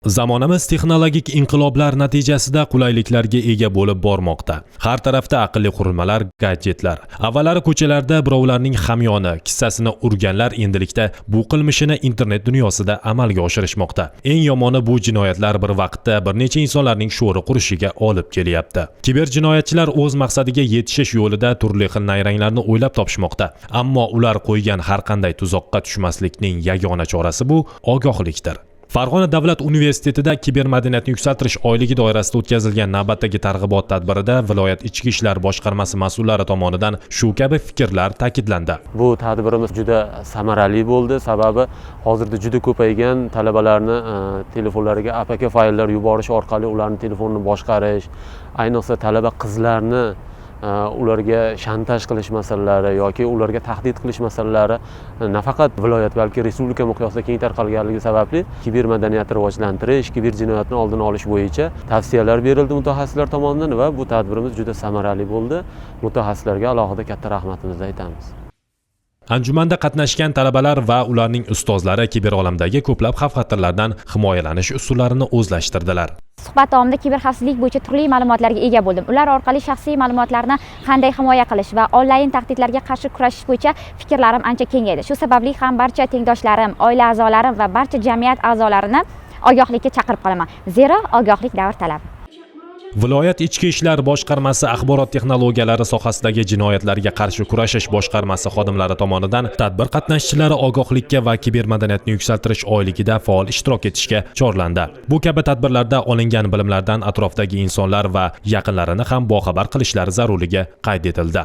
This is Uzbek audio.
Zamonamiz texnologik inqiloblar natijasida qulayliklarga ega bo'lib bormoqda. Har tarafda aqlli qurilmalar, gadjetlar. Avvallari ko'chalarda birovlarning hamyoni, kissasini urganlar endilikda bu qilmishini internet dunyosida amalga oshirishmoqda. Eng yomoni, bu jinoyatlar bir vaqtda bir necha insonlarning sho'ri qurishiga olib kelyapti. Kiber jinoyatchilar o'z maqsadiga yetishish yo'lida turli xil nayranglarni o'ylab topishmoqda. Ammo ular qo'ygan har qanday tuzoqqa tushmaslikning yagona chorasi bu ogohlikdir. Farg'ona davlat universitetida kibermadaniyatni yuksaltirish oyligi doirasida o'tkazilgan navbatdagi targ'ibot tadbirida viloyat ichki ishlar boshqarmasi mas'ullari tomonidan shu kabi fikrlar ta'kidlandi. Bu tadbirimiz juda samarali bo'ldi, sababi hozirda juda ko'paygan talabalarni telefonlariga APK fayllar yuborish orqali ularni telefonini boshqarish, ayniqsa talaba qizlarni ularga shantaj qilish masalalari yoki ularga tahdid qilish masalalari nafaqat viloyat, balki respublika miqyosida keng tarqalganligi sababli kiber madaniyatni rivojlantirish, kiber jinoyatni oldini olish bo'yicha tavsiyalar berildi mutaxassislar tomonidan va bu tadbirimiz juda samarali bo'ldi. Mutaxassislarga alohida katta rahmatimizni aytamiz. Anjumanda qatnashgan talabalar va ularning ustozlari kiber olamdagi ko'plab xavf-xatarlardan himoyalanish usullarini o'zlashtirdilar. Suhbat davomida kiberxavfsizlik bo'yicha turli ma'lumotlarga ega bo'ldim. Ular orqali shaxsiy ma'lumotlarni qanday himoya qilish va onlayn tahdidlarga qarshi kurashish bo'yicha fikrlarim ancha kengaydi. Shu sababli ham barcha tengdoshlarim, oila a'zolarim va barcha jamiyat a'zolarini ogohlikka chaqirib qolaman, zero ogohlik davr talabi. Viloyat ichki ishlar boshqarmasi axborot texnologiyalari sohasidagi jinoyatlarga qarshi kurashish boshqarmasi xodimlari tomonidan tadbir qatnashchilari ogohlikka va kibermadaniyatni yuksaltirish oyligida faol ishtirok etishga chorlandi. Bu kabi tadbirlarda olingan bilimlardan atrofdagi insonlar va yaqinlarini ham boxabar qilishlari zarurligi qayd etildi.